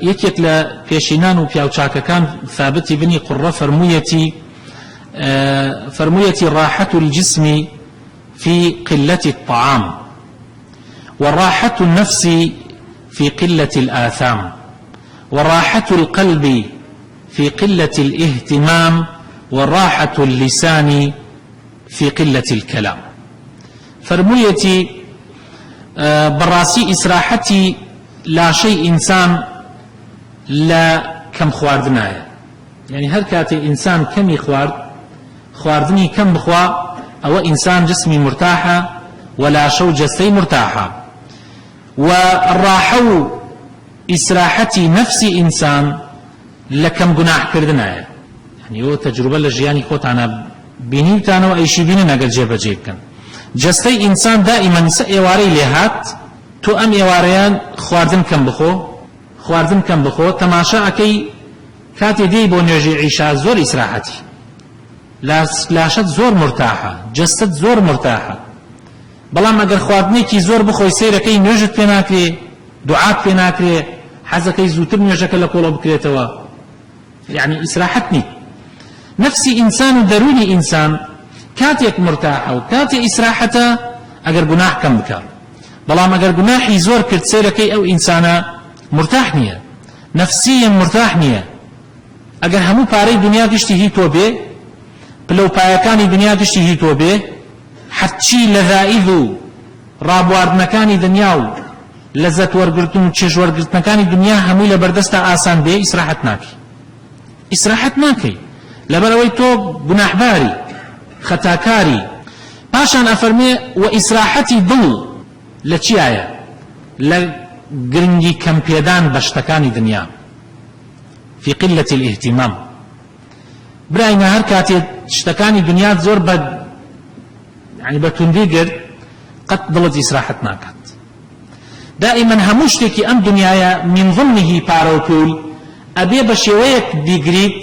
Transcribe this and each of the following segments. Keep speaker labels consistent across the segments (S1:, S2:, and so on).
S1: یەکێک لە پێشینان و پیاوچاکەکان ثابتی بنی قڕە فەرموویەتی فەرموویەتی راحة الجسم في قلة الطعام وراحة النفس في قلة الآثام وراحة القلب في قلة الاهتمام وراحة اللسان في قلة الكلام. فەرموویەتی، بەڕاستی ئیسراحەتی لاشەی ئینسان لە کەم خواردنایە، یانی هەر کاتێ ئینسان کەمی خوارد، خواردنی کەم بخوا، ئەوە ئینسان جسمی مورتاحە و لاشە و جەستەی مورتاحە و ڕاحە و ئیسراحەتی نەفسی ئینسان لە کەم گوناح کردنایە. یانی ئەوە تەجروبە لە ژیانی خۆتانا بینیوتانە و ئەیشی بینن ئەگەر جێبەجێی بکەن. جەستەی ئینسان دائیمەن سە ئێوارەی لێ هات، تۆ ئەم ئێوارەیان خواردن کەم بخۆ، خواردن کەم بخۆ، تەماشا ئەکەی کاتێ دێی بۆ نوێژی عیشا زۆر ئیسراحەتی، لاشەت زۆر مورتاحە، جەستەت زۆر مورتاحە. بەڵام ئەگەر خواردنێکی زۆر بخۆی سەیرەکەی نوێژت پێ ناکرێ، دوعات پێ ناکرێ، حەزەکەی زووتر نوێژەکە لە کۆڵەوە بکرێتەوە. یەعنی ئیسراحەت نیت. نەفسی ئینسان و دەروونی ئینسان کاتێک مورتاحە و کاتێ ئیسراحەتە ئەگەر گوناح کەم بکا. بەڵام ئەگەر گوناحی زۆر کرد سەیرەکەی ئەو ئینسانە مورتاح نییە. نەفسییەن مورتاح نییە. ئەگەر هەموو پارەی دونیا گشتی هی تۆ بێ، پلە و پایەکانی دونیا گشتی هی تۆ بێ، هەرچی لەزائیز و ڕابواردنەکانی دنیا و لەزەت وەرگرتن و چێژ وەرگرتنەکانی دنیا هەمووی لەبەردەستا ئاسان بێ ئیسراحەت ناکەی ئیسراحەت ناکەی لەبەرئەوەی تۆ گوناحباری خەتاکاری. پاشان ئەفەرموێ وە ئیسراحەتی دڵ لە چیایە؟ لە گرنگی کەم پێدان بە شتەکانی دنیا فی قلە الاهتمام. براینە هەر کاتێ شتەکانی دنیات زۆر بە یعنی بە توندی گرت قەت دڵت ئیسراحەت ناکات. دائیمەن هەموو شتێکی ئەم دنیایە من ضمنه پارە و پول ئەبێ بە شێوەیەک بیگریت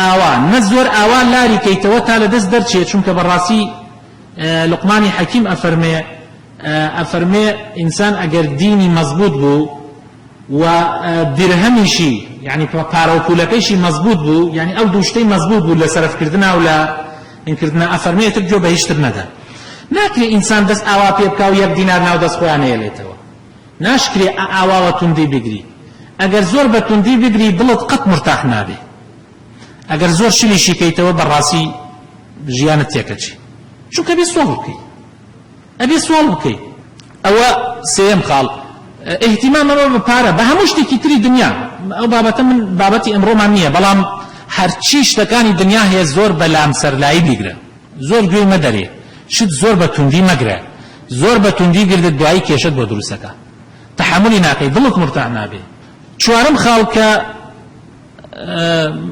S1: ئاوا نە زۆر ئاوا لاری کەیتەوە تا لە دەست دەرچێ چونکە بەڕاستی لوقمانی حەکیم ئەفەرمێ ئەفەرمێ ئینسان ئەگەر دینی مەزبوط بوو و دیرهەمیشی یعنی پارە و پولەکەیشی مەزبوط بوو یعنی ئەو دوو شتەی مەزبوط بوو لە سەرفکردنا و لە ئینکردنا ئەفەرمێ ئیتر گوێ بە هیچ تر نەدە. ناکرێ ئینسان دەست ئاوا پێ بکا و یەک دینار ناو دەست خۆیان نەیەلێتەوە. ناشکرێ ئاوا وە توندی بگری. ئەگەر زۆر بە توندی بگری دڵت قەت مورتاح نابێ. ئەگەر زۆر شلیشی کەیتەوە بە ڕاسی ژیانت تێکەچێ. چونکە ئەبێ سواڵ بکەی. ئەبێ سواڵ بکەی. ئەوە سێیەم خاڵ. ئیهتیمام مەبە بە پارە، بە هەموو شتێکی تری دنیا. ئەو بابەتە من بابەتی ئەمڕۆمان نییە، بەڵام هەرچی شتەکانی دنیا هەیە زۆر بە لامسەرلایی بیگرە. زۆر گوێی مەدەرێ. شت زۆر بە توندی مەگرە. زۆر بە توندی گرتت دوایی کێشەت بۆ دروست ئەکا. تەحەمولی ناکەی، دڵت مورتاح نابێ. چوارەم خاڵ کە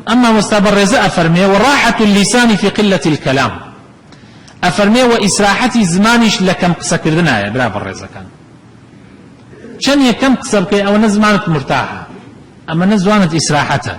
S1: ئەم مامۆستا بەڕێزە ئەفەرمێ، وراحة اللسان فی قلة الکلام. ئەفەرمێ وە ئیسراحەتی زمانیش لە کەم قسە کردنایە برا بەڕێزەکان چەنێ کەم قسە بکەی ئەوەنە زمانت مورتاحە ئەمەنە زوانت ئیسراحەتە.